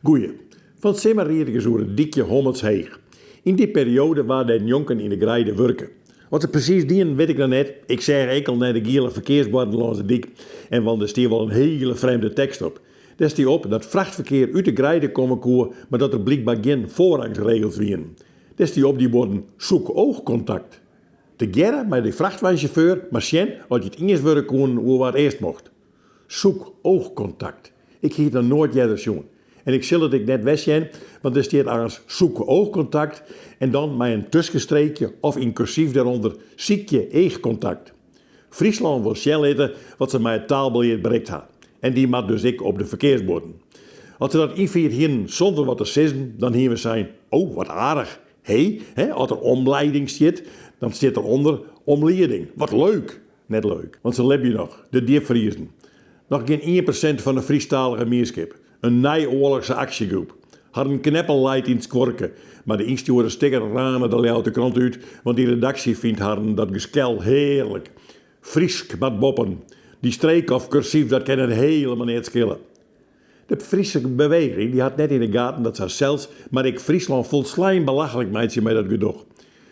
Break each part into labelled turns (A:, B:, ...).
A: Goeie. Fan 't simmer ried ik ris oer it dykje Hommerts-Heech. Yn dy perioade waard dêr njonken yn de greide wurke. Wat se presys dienen wit ik noch net, ik seach inkeld nei de giele ferkearsbuorden lâns de dyk en want der stie wol in hiele frjemde tekst op. Dêr stie op dat frachtferkear út de greide komme koe, mar dat der blykber gjin foarrangsregels wienen. Dêr stie op dy buorden 'zoek oogcontact'. Tegearre mei de frachtweinsjauffeur mar sjen oft je it iens wurde koenen oer wa't earst mocht. Zoek oogcontact. Ik hie it noch noait earder sjoen. En ik sil it ek net wer sjen, want der stiet aanst zoek oogcontact en dan mei in tuskenstreekje of yn kursyf dêrûnder sykje eachkontakt. Fryslân wol sjen litte wat se mei it taalbelied berikt ha. En dy moat dus ek op de ferkearsbuorden. As se dat ynfierd hienen sûnder wat te sizzen, dan hiene we sein, oh wat aardich, hé, hè, as der omleiding stiet, dan stiet der ûnder omlieding. Wat leuk! Net leuk, want se libje noch, de djipfriezen. Noch gjin 1% fan de Frysktalige mienskip. In nei-oarlochse aksjegroep. Harren kneppel leit yn 't skuorke, mar de ynstjoerde stikken rane de Ljouwerter Krante út, want dy redaksje fynt harren dat geskel hearlik. Frysk moat boppen. Dy streek of kursyf dat kin it helemaal neat skille. De Fryske Beweging dy hat net yn 'e gaten dat se harsels, mar ek Fryslân folslein belachlik meitsje mei dat gedoch.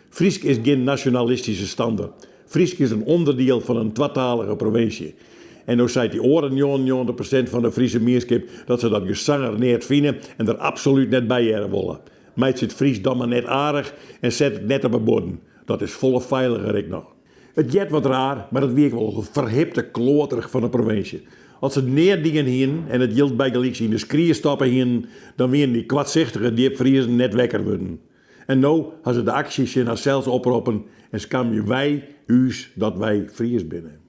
A: Frysk is gjin nasjonalistyske standert. Frysk is in ûnderdiel fan in twatalige provinsje. En no seit dy oare 99% fan de Fryske mienskip dat se dat gesanger neat fine en der absolút net by hearre wolle. Meitsje it Frysk dan mar net aardich en set it net op 'e buorden. Dat is folle feiliger ek noch. It heart wat raar, mar dat wie ek wol ferhipte kloaterich fan de provinsje. As se neat dien hienen en it jild bygelyks yn de skries stoppe hienen, dan wienen dy koartsichtige djipfriezen net wekker wurden. En no ha se de aksje tsjin harsels oproppen en skamje wy ús dat wy Fries binne.